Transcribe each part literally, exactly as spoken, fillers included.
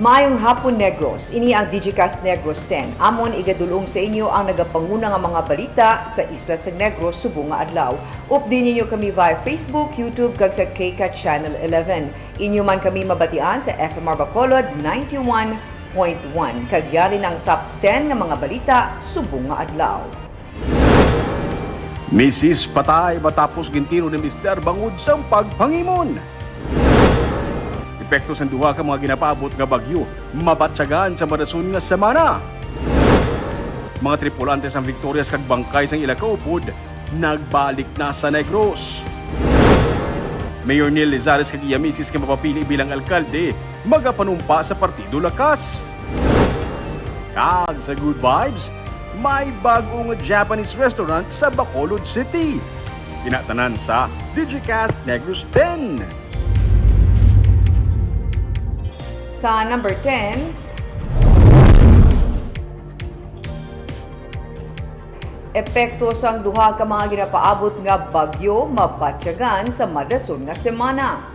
Maayong hapon, Negros. Ini ang Digicast Negros ten. Amon igadul-ong sa inyo ang nagapanguna nga mga balita sa isla sa Negros subong nga adlaw. Updi ninyo kami via Facebook, YouTube, kag sa K CAT Channel eleven. Inyo man kami mabatian sa F M R Bacolod ninety-one point one. Kag yari na ang top ten nga mga balita subong nga adlaw. Misis patay matapos gintiro ni mister bangod sang pagpangimon. Epekto sang duha ka mga ginapaabot nga bagyo mabatyagan sa madason nga semana. Mga tripulante sang Victorias kag bangkay sang ila kaupod nagbalik na sa Negros. Mayor Neil Lizares kag iya misis nga mapapili bilang alkalde magapanumpa sa Partido Lakas. Kag sa Good Vibes, may bag-o nga Japanese restaurant sa Bacolod City. Kinatanan sa Digicast Negros ten. Sa number ten, epekto sang duha ka mga ginapaabot nga bagyo mabatyagan sa madason nga semana.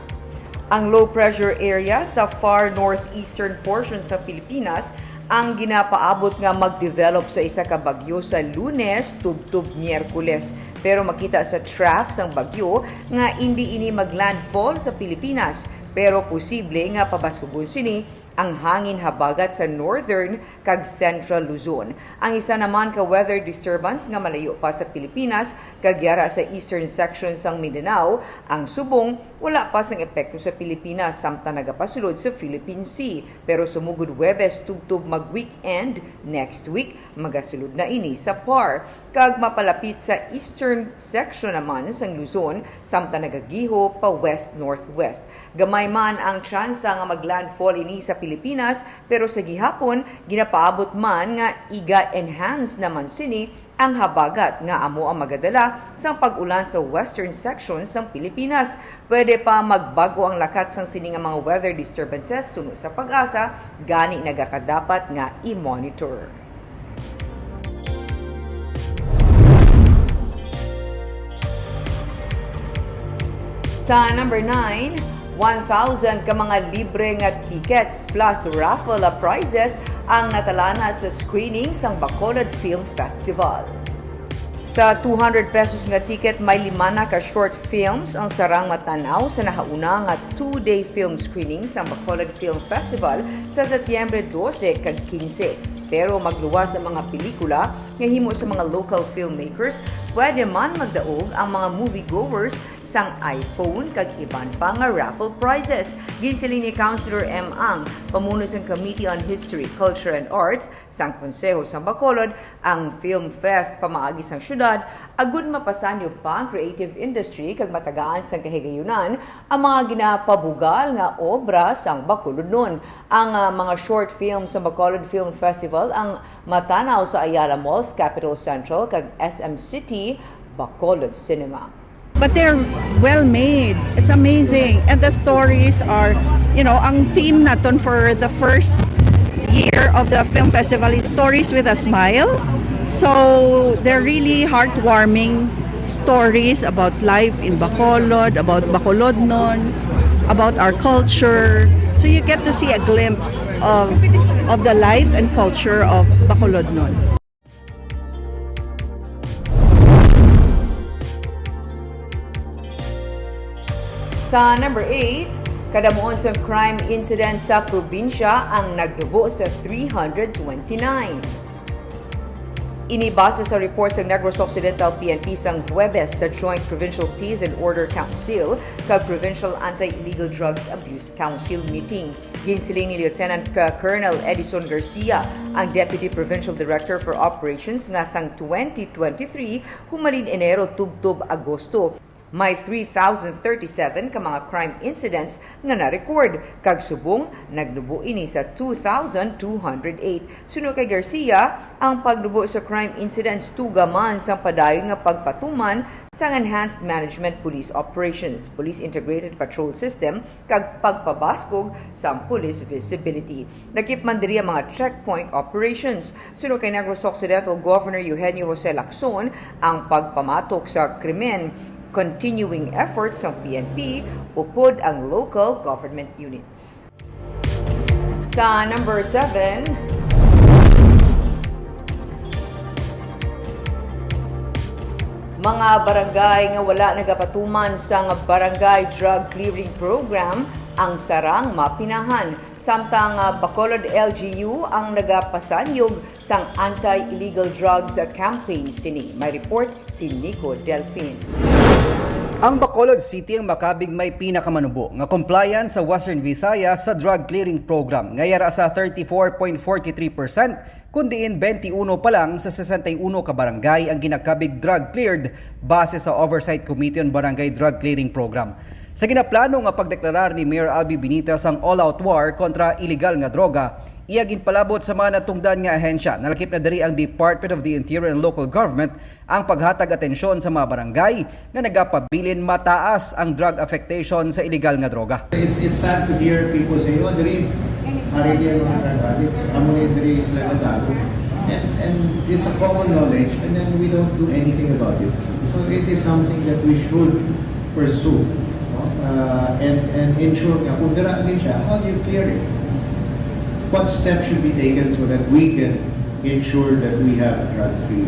Ang low pressure area sa far northeastern portion sa Pilipinas ang ginapaabot nga mag-develop sa isa ka bagyo sa Lunes tubtob Miyerkules. Pero makita sa track sang bagyo nga indi ini mag-landfall sa Pilipinas, pero posible nga pabaskugon sini ang hangin habagat sa northern kag central Luzon. Ang isa naman ka weather disturbance nga malayo pa sa Pilipinas kag yara sa eastern section sang Mindanao, ang subong wala pa sang epekto sa Pilipinas samtang nagapasulod sa Philippine Sea. Pero sumugod Huwebes tubtob mag-weekend next week, magasulod na ini sa par kag mapalapit sa eastern section naman sang Luzon samtang nagagiho pa west-northwest. Gamay man ang tsansa nga mag-landfall ini sa Pilipinas, pero sa gihapon ginapaabot man nga iga-enhance naman sini ang habagat nga amo ang magadala sang pag-ulan sa western section sang Pilipinas. Pwede pa magbag-o ang lakat sang sini nga mga weather disturbances suno sa PAGASA, gani nagakadapat nga i-monitor. Sa number nine, one thousand ka mga libre nga tickets plus raffle prizes ang natalana sa screening sang Bacolod Film Festival. Sa two hundred pesos nga ticket, may lima na ka short films ang sarang matan-aw sa nahauna nga two-day film screening sang Bacolod Film Festival sa Setyembre dose kag kinse. Pero magluwas ang mga pelikula nga himo sa mga local filmmakers, pwede man magdaog ang mga moviegoers sang iPhone kag iban pa nga raffle prizes. Ginsiling ni Councilor M. Ang, pamuno sang Committee on History, Culture, and Arts sang Konseho sang Bacolod, ang Film Fest pamaagi sang syudad, agud mapasanyog pa ang creative industry kag matagaan sang kahigayunan ang mga ginapabugal nga obra sang Bacolodnon. Ang, ah, mga short film sa Bacolod Film Festival ang matan-aw sa Ayala Malls, Capitol Central, kag S M City, Bacolod Cinema. But they're well made. It's amazing. And the stories are, you know, ang theme naton for the first year of the film festival is Stories with a Smile. So they're really heartwarming stories about life in Bacolod, about Bacolodnons, about our culture. So you get to see a glimpse of, of the life and culture of Bacolodnons. Sa number eight, kadamuon sang crime incident sa probinsya ang nagnubo sa three hundred twenty-nine. Ini base sa report sang Negros Occidental P N P sang Huwebes sa Joint Provincial Peace and Order Council kag Provincial Anti-Illegal Drugs Abuse Council meeting. Ginsiling ni Lieutenant Colonel Edison Garcia, ang Deputy Provincial Director for Operations, nga sang twenty twenty-three, humalin Enero tubtob Agosto, may three thousand thirty-seven ka mga crime incidents nga na-record, kag subong nagnubo ini sa two thousand two hundred eight. Suno kay Garcia, ang pagnubo sa crime incidents tuga man sang padayon nga pagpatuman sang Enhanced Management Police Operations, Police Integrated Patrol System, kag pagpabaskog sang police visibility. Lakip man diri ang mga checkpoint operations. Suno kay Negros Occidental Governor Eugenio Jose Lacson, ang pagpamatok sa krimen, continuing efforts sang P N P, upod ang local government units. Sa number seven, mga barangay nga wala nagapatuman sang Barangay Drug Clearing Program ang sarang mapinahan, samtang, ah, Bacolod L G U ang nagapasanyog sang anti-illegal drugs campaign sini. May report si Nico Delfin. Ang Bacolod City ang makabig may pinakamanubo nga compliance sa Western Visayas sa drug clearing program nga yara sa thirty-four point forty-three percent, kun diin twenty-one pa lang sa sesenta y uno ka barangay ang ginakabig drug cleared base sa Oversight Committee on Barangay Drug Clearing Program. Sa ginaplano nga pagdeklarar ni Mayor Albee Benitez ang all-out war kontra iligal nga droga, iya ginpalabot sa mga natungdan nga ahensya, nalakip na diri ang Department of the Interior and Local Government, ang paghatag atensyon sa mga barangay nga nagapabilin mataas ang drug affectation sa iligal nga droga. It's, it's sad to hear people say, "Oh, diri, hari diya mga drug addicts, amo ni diri sila natago." And, and it's a common knowledge, and then we don't do anything about it. So it is something that we should pursue, no? Uh, and, and ensure nga kung dira din siya, how do you clear it? What steps should be taken so that we can ensure that we have a drug-free,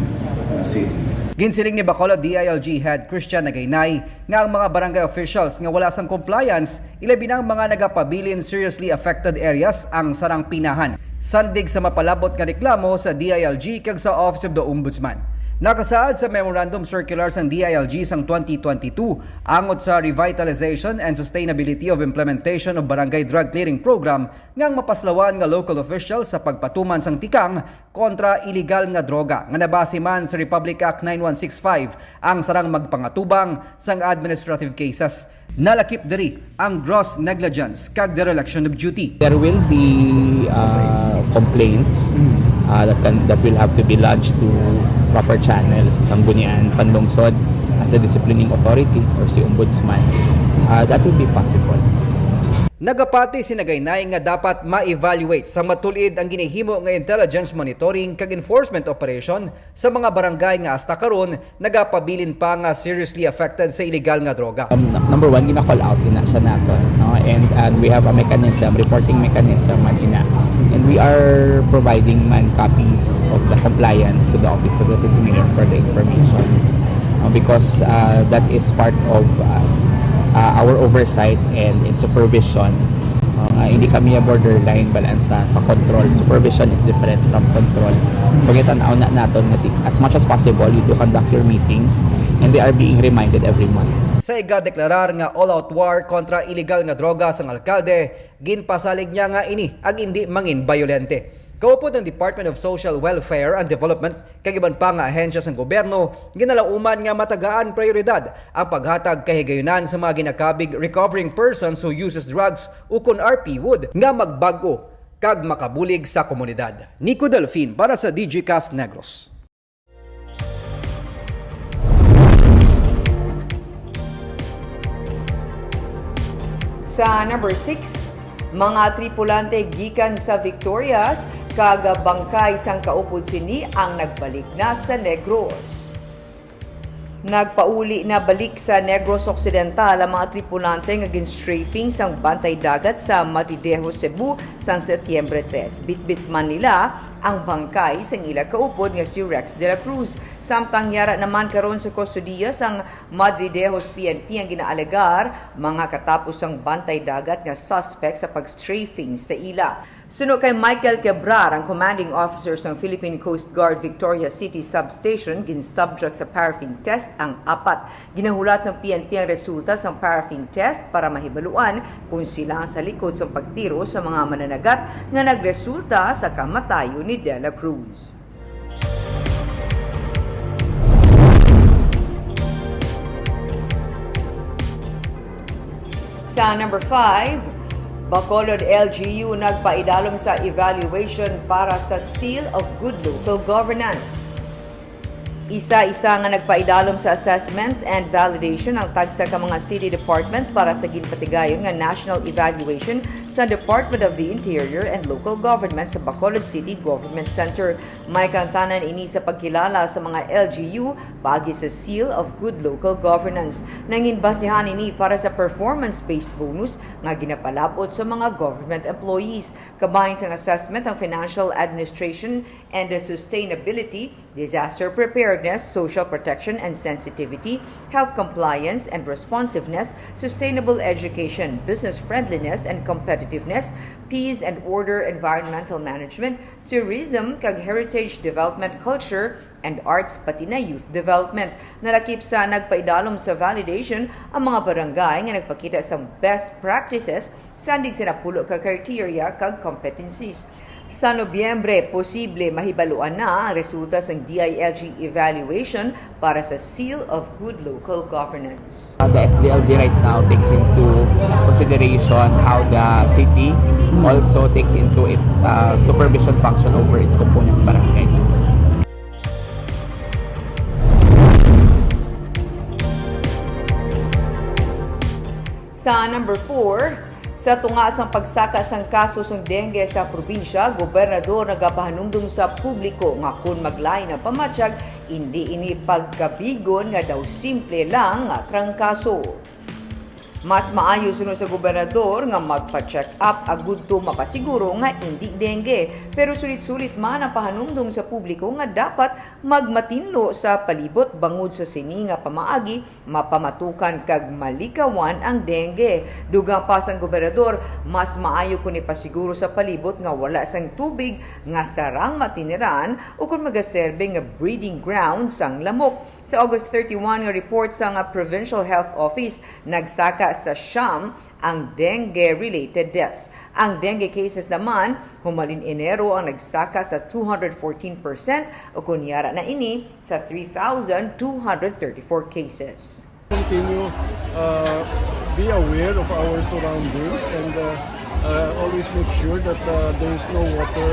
uh, city? Ginsiling ni Bacolod D I L G Head Christian Nagaynay nga ang mga barangay officials nga wala sang compliance, ilabi na ang mga nagapabilin seriously affected areas, ang sarang pinahan, sandig sa mapalabot nga reklamo sa D I L G kag sa Office of the Ombudsman. Nakasaad sa memorandum circular sang D I L G sang twenty twenty-two angot sa Revitalization and Sustainability of Implementation of Barangay Drug Clearing Program nga ang mapaslawan nga local officials sa pagpatuman sang tikang kontra iligal nga droga nga nabase man sa Republic Act nine one six five ang sarang magpangatubang sang administrative cases. Nalakip diri ang gross negligence kag dereliction of duty. There will be, uh, complaints, uh, that can, that will have to be lodged to proper channels, Sangguniang Panlungsod as the disciplining authority or si Ombudsman. Uh, that will be possible. Nagapati si Nagaynay nga dapat ma-evaluate sa matul-id ang ginahimo nga intelligence monitoring kag enforcement operation sa mga barangay nga hasta karon nagapabilin pa nga seriously affected sa iligal nga droga. Um, n-, number one, gina-call out ina siya naton, no? And, and we have a mechanism, reporting mechanism man ina. And we are providing man copies of the compliance to the Office of the City Mayor for the information. Uh, because, uh, that is part of, uh, uh, our oversight and in supervision. Uh, nga hindi kami borderline balansa sa control. Supervision is different from control. So, gitan-aw na naton nga ti-, as much as possible, you do conduct your meetings and they are being reminded every month. Sa igadeklarar nga all-out war kontra iligal nga droga sang alkalde, ginpasalig niya nga ini ang indi mangin bayolente. Kaupod ang Department of Social Welfare and Development kag iban pa nga ahensya sang gobyerno, ginalauman nga matagaan prioridad ang paghatag kahigayunan sa mga ginakabig recovering persons who uses drugs ukon R P wood nga magbag-o kag makabulig sa komunidad. Nico Delfin para sa D G Cast Negros. Sa number six, mga tripulante gikan sa Victorias kag bangkay sang kaupod sini ang nagbalik na sa Negros. Nagpauli na balik sa Negros Occidental ang mga tripulante nga gin-strafing sang bantay dagat sa Madridejos, Cebu sang Setyembre tres. Bitbit man nila ang bangkay sang ila kaupod nga si Rex de la Cruz. Samtang yara naman karon sa kustodiya sang Madridejos P N P ang ginaalegar mga katapos sang bantay dagat nga suspect sa pag-strafing sa ila. Suno kay Michael Quebrar, ang commanding officer sang Philippine Coast Guard Victoria City Substation, gin-subject sa paraffin test ang apat. Ginahulat sang P N P ang resulta sang paraffin test para mahibaluan kon sila ang sa likod sang pagtiro sa mga mananagat nga nagresulta sa kamatayon ni De La Cruz. Sa number five, Bacolod L G U nagpaidalom sa evaluation para sa Seal of Good Local Governance. Isa-isa nga nagpaidalom sa assessment and validation ang tagsa ka mga city Department para sa ginpatigayon nga national evaluation sa Department of the Interior and Local Government sa Bacolod City Government Center. May kaangtanan ini sa pagkilala sa mga L G U paagi sa Seal of Good Local Governance. Nanginbasihan ini para sa performance-based bonus nga ginapalab-ot sa mga government employees, kabahin sang assessment ang financial administration and the sustainability, disaster preparedness, social protection and sensitivity, health compliance and responsiveness, sustainable education, business friendliness and competitiveness, peace and order, environmental management, tourism, kag heritage development, culture and arts, pati na youth development. Nalakip sa nagpaidalom sa validation ang mga barangay nga nagpakita sang best practices sandig sa napulo ka criteria kag competencies. Sa Nobyembre, posible mahibaluan na ang resulta sang D I L G evaluation para sa Seal of Good Local Governance. Uh, the S G L G right now takes into consideration how the city also takes into its uh, supervision function over its component barangays. Sa number four, sa tunga sang pagsaka sang kaso sang dengue sa probinsya, gobernador nagapahanumdom sa publiko nga kon maglain ang pamatyag, indi ini pagkabigon nga daw simple lang nga trangkaso. Mas maayo suno sa gobernador nga magpa-check up agud to mapasiguro nga indi dengue, pero sulit-sulit man ang pahanumdom sa publiko nga dapat magmatinlo sa palibot bangod sa sini nga pamaagi mapamatukan kag malikawan ang dengue. Dugang pa sang gobernador, mas maayo kon ipasiguro sa palibot nga wala sang tubig nga sarang matiniran ukon magaserbe nga breeding ground sang lamok. Sa August thirty-one nga report sang Provincial Health Office, nagsaka sa siyam ang dengue-related deaths. Ang dengue cases naman, humalin Enero ang nagsaka sa two hundred fourteen percent, ukon yara na ini sa three thousand two hundred thirty-four cases. Continue uh, be aware of our surroundings and uh, uh, always make sure that uh, there is no water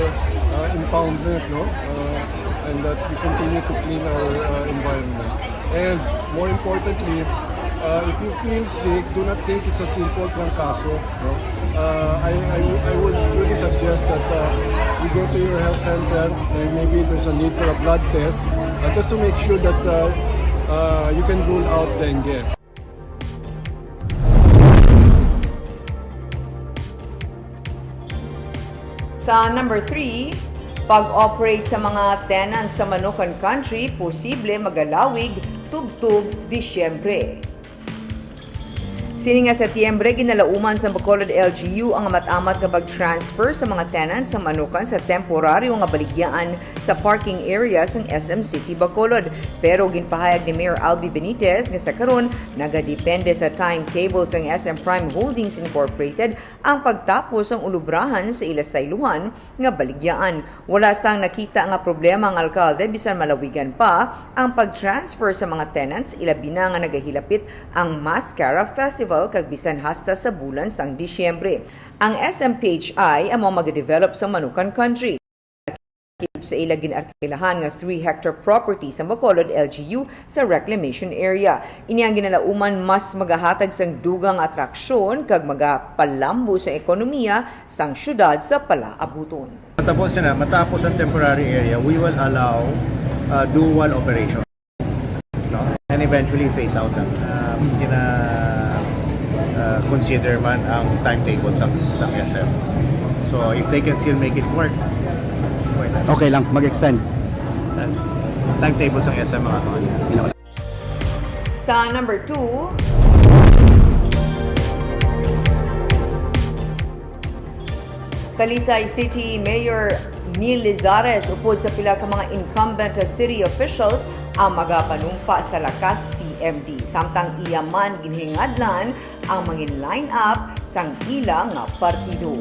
uh, impoundment, no? Uh, and that we continue to clean our uh, environment. And more importantly, uh, if you feel sick, do not think it's a simple trangkaso. No? Uh, I, I, I would really suggest that uh, you go to your health center and maybe there's a need for a blood test uh, just to make sure that uh, uh, you can rule out dengue. Sa number three, pag-operate sa mga tenant sa Manukan Country posible magalawig tubtob Disyembre. Sini nga Setyembre, ginalauman sa Bacolod L G U ang amat-amat nga pag-transfer sa mga tenants sa Manukan sa temporaryo nga baligyaan sa parking area sang S M City Bacolod. Pero ginpahayag ni Mayor Albi Benitez nga sa karon nagadepende sa timetable sang S M Prime Holdings Incorporated ang pagtapos sang ulubrahan sa ila sayluhan nga baligyaan. Wala sang nakita nga problema ang alkalde bisan malawigan pa ang pag-transfer sa mga tenants, ilabi na nga nagahilapit ang Mascara Festival kag bisan hasta sa bulan sang Disyembre. Ang S M P H I amo ang magadevelop sa Manukan Country. Lakip sa ila gin-arkilahan nga three hectare property sa Bacolod L G U sa reclamation area. Ini ang ginalauman mas magahatag sang dugang atraksyon kag magapalambo sa ekonomiya sang syudad sa palaabuton. Matapos na, matapos ang temporary area, we will allow uh, dual operation. No? And eventually phase out ang uh, kina uh, consider man ang timetable sa sa S M. So if they can still make it work, why not? Okay lang, mag-extend. Uh, timetable sa S M mga kuan. Sa number two, Talisay City Mayor Neil Lizares upod sa pila ka mga incumbent city officials ang magapanumpa sa Lakas C M D, samtang iya man ginhingadlan ang mangin line-up sang ila nga partido.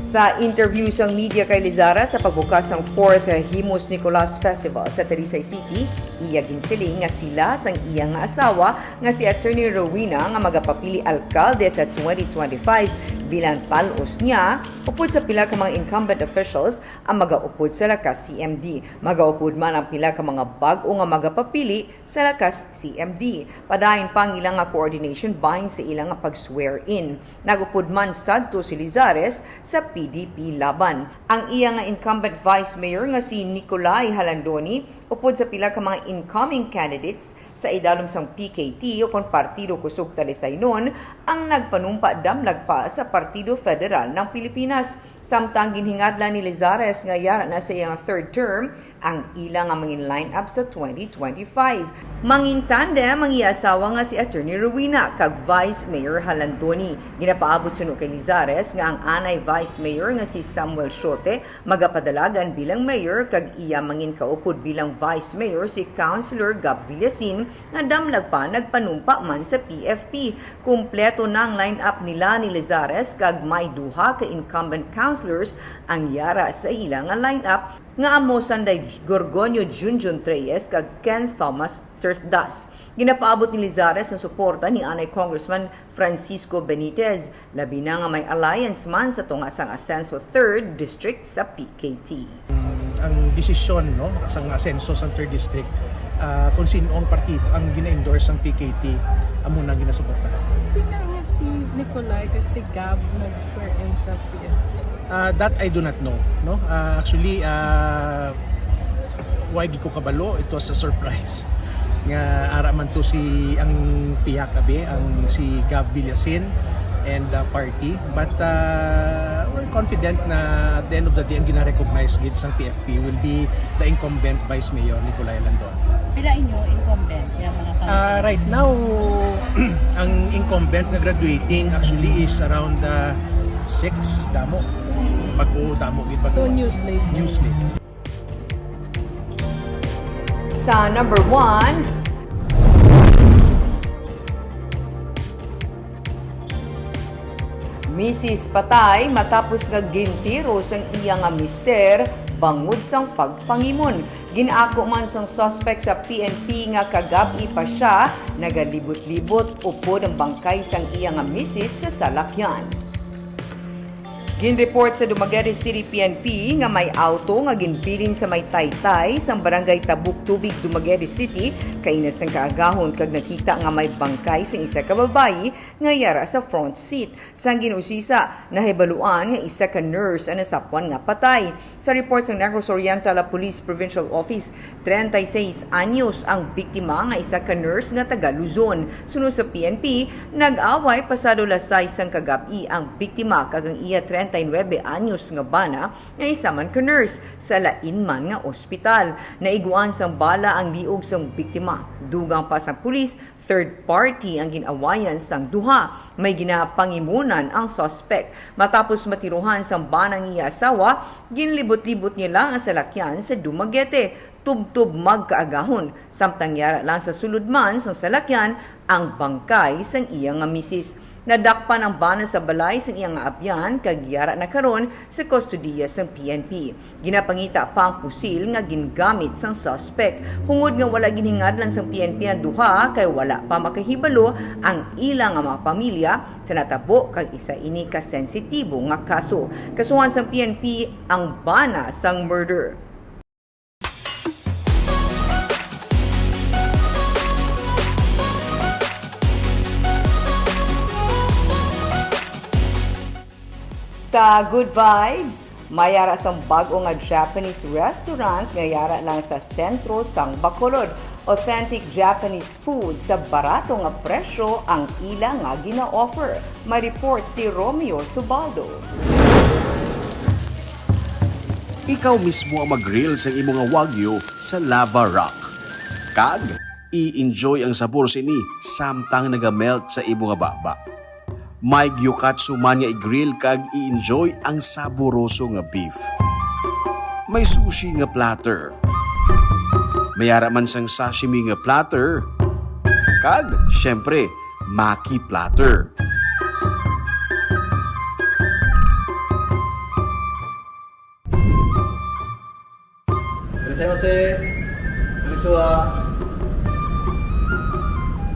Sa interview sang media kay Lizares sa pagbukas sang fourth Himos Nicolas Festival sa Talisay City, iya ginsiling nga sila sang iya nga asawa nga si Attorney Rowena nga magapapili alkalde sa twenty twenty-five, Bilang tal-os niya, upod sa pila ka mga incumbent officials ang magaupod sa lakas C M D. Magaupod man ang pila ka mga bag-o nga magapapili sa lakas C M D. Padayon pa ang ila nga coordination bahin sa ila nga pag-swear-in. Nag-upod man sadto si Lizares sa P D P Laban. Ang iya nga incumbent vice mayor nga si Nicolai Jalandoni, upod sa pila ka mga incoming candidates sa idalom sang P K T o kon Partido Kusog Talisaynon, ang nagpanumpa damlag pa sa Partido Federal ng Pilipinas. Samtang ginhingadlan ni Lizares nga yara na sa iyang third term, ang ila nga mangin lineup sa twenty twenty-five. Mangin tandem ang iya asawa nga si Attorney Rowena kag Vice Mayor Jalandoni. Ginapaabot suno kay Lizares nga ang anay Vice Mayor nga si Samuel Shote magapadalagan bilang mayor kag iya mangin kaupod bilang Vice Mayor si Councilor Gab Villasin nga damlag pa nagpanumpa man sa P F P. Kumpleto na ang lineup nila ni Lizares kag may duha ka incumbent councilors ang yara sa ila nga lineup nga amo sanday Gorgonio Junjun Treyes kag Ken Thomas Terthdas. Ginapaabot ni Lizares ang suporta ni anay Congressman Francisco Benitez, labi na nga may alliance man sa tunga sang Asenso Third District sa P K T. Ang desisyon, no, sang Asenso sa Third District, ah, kung sin-o ang partido ang gina-endorse sang P K T, amo na ginasuportahan. Di na nga si Nicolai kag si Gab nag-swear in sa P F P? Ah, that I do not know, no? Ah, actually, ah, wa gid ko kabalo. It was a surprise. Nga ara man to si, ang pihak abi, ang si Gab Villasin and, ah, party. But, ah, we're confident na at the end of the day, ang gina-recognize gid sang P F P will be the incumbent Vice Mayor, Nicolai Jalandoni. Pila inyo incumbent, yung mga councilors? Ah, right now, ang incumbent na graduating actually is around, ah, six, damo. Bago, damo gid, bago. So, new slate. New slate. Sa number one, misis patay matapos nga gintiro sang iya nga mister bangod sang pagpangimon. Gin-ako man sang suspect sa P N P nga kagab-i pa sia nagalibot-libot upod ang bangkay sang iya nga misis sa salakyan. Ginreport sa Dumaguete City P N P nga may auto nga ginbilin sa may taytay sang Barangay Tabuk Tubig, Dumaguete City, kaina sang kaagahon kag nakita nga may bangkay sang isa ka babayi nga yara sa front seat. Sang gin-usisa, nahibaluan nga isa ka nurse ang nasapwan nga patay. Sa report sang Negros Oriental Police Provincial Office, treinta y seis anyos ang biktima nga isa ka nurse nga taga Luzon. Suno sa P N P, nag-away pasado las sais sang kagab-i ang biktima kag ang iya treinta y nuebe anyos nga bana nga isa man ka nurse sa lain man nga ospital. Naiguan sang bala ang liog sang biktima. Dugang pa sang pulis, third party ang gin-awayan sang duha. May ginapangimunan ang suspect. Matapos matiruhan sang bana ang iya asawa, ginlibot-libot niya lang ang salakyan sa Dumaguete, tubtob magkaagahon, samtang yara lang sa sulod man sang salakyan ang bangkay sang iya nga misis. Nadakpan ang bana sa balay sang iya nga abyan kag yara na karon sa kustodiya sang P N P. Ginapangita pa ang pusil nga gingamit sang suspect. Hungod nga wala ginhingadlan sang P N P ang duha kay wala pa makahibalo ang ila nga mga pamilya sa natabo kag isa ini ka sensitibo nga kaso. Kasuhan sang P N P ang bana sang murder. Sa Good Vibes, may ara sang bag-o nga Japanese restaurant nga yara lang sa sentro sang Bacolod. Authentic Japanese food sa barato nga presyo ang ila nga gina-offer. May report si Romeo Subaldo. Ikaw mismo ang mag-grill sa imo nga wagyu sa lava rock. Kag i-enjoy ang sabor sini samtang naga-melt sa imo nga baba. May gyukatsu man nga i-grill kag i-enjoy ang saboroso nga beef. May sushi nga platter. May ara man sang sashimi nga platter. Kag, syempre, maki platter. Konnichiwa. Konnichiwa.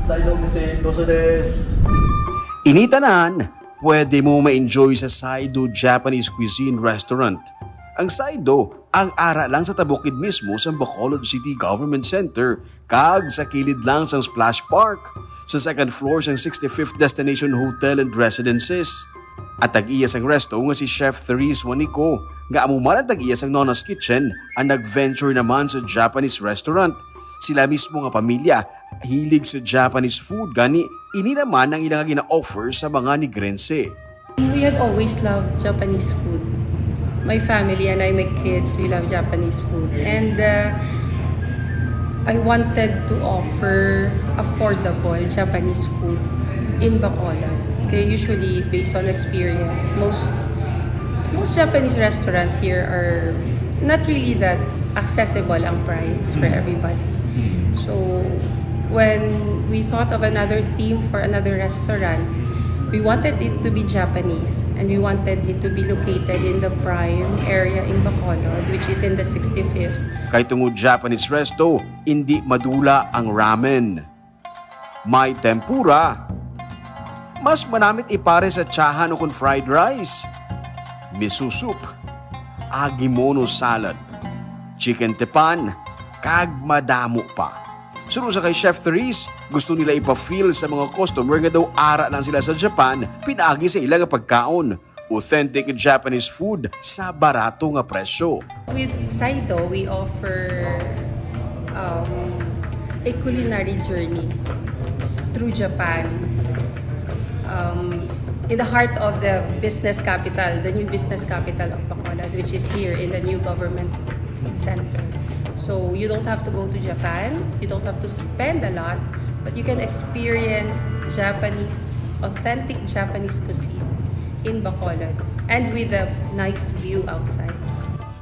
Sayo misi doso des. Ini tanan Pwede mo ma-enjoy sa Saido Japanese Cuisine Restaurant. Ang Saido, ang ara lang sa tabukid mismo sa Bacolod City Government Center, kag sa kilid lang sang Splash Park, sa second floor sang sixty-fifth Destination Hotel and Residences. At tag-iya sang resto nga si Chef Therese Juanico, nga amo man ang tag-iya sang Nona's Kitchen, ang nag-venture naman sa Japanese restaurant. Sila mismo nga pamilya, hilig sa Japanese food, gani ini naman ang ilang gina-offer sa mga Negrense. We had always loved Japanese food. My family and I, my kids, we love Japanese food. And uh, I wanted to offer affordable Japanese food in Bacolod. Okay, usually, based on experience, most most Japanese restaurants here are not really that accessible ang price for everybody. So when we thought of another theme for another restaurant, we wanted it to be Japanese, and we wanted it to be located in the prime area in Bacolod, which is in the sixty-fifth. Kay tungod Japanese resto, hindi madula ang ramen. May tempura. Mas manamit ipare sa tsahan o kon fried rice. Miso soup. Agimono salad. Chicken tepan. Kag madamo pa. Suno sa kay Chef Therese, gusto nila ipa-feel sa mga customer nga daw ara lang sila sa Japan pinaagi sa ila nga pagkaon. Authentic Japanese food sa barato nga presyo. With Saido, we offer um, a culinary journey through Japan. Um, in the heart of the business capital, the new business capital of Bacolod, which is here in the new government center. So you don't have to go to Japan, you don't have to spend a lot, but you can experience Japanese, authentic Japanese cuisine in Bacolod and with a nice view outside.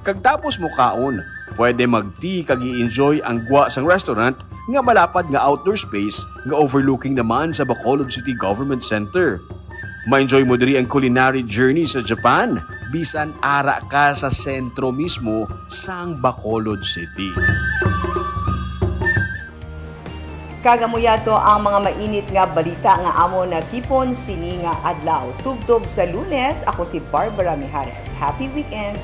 Kag tapos mo kaon, pwede mag-tea kag i-enjoy ang gwa sang restaurant nga malapad nga outdoor space nga overlooking naman sa Bacolod City Government Center. Ma-enjoy mo diri ang culinary journey sa Japan, bisan ara ka sa sentro mismo sang Bacolod City. Kag amo yadto ang mga mainit nga balita nga amon natipon sini nga adlaw. Tubtob sa Lunes, ako si Barbara Mijares. Happy weekend!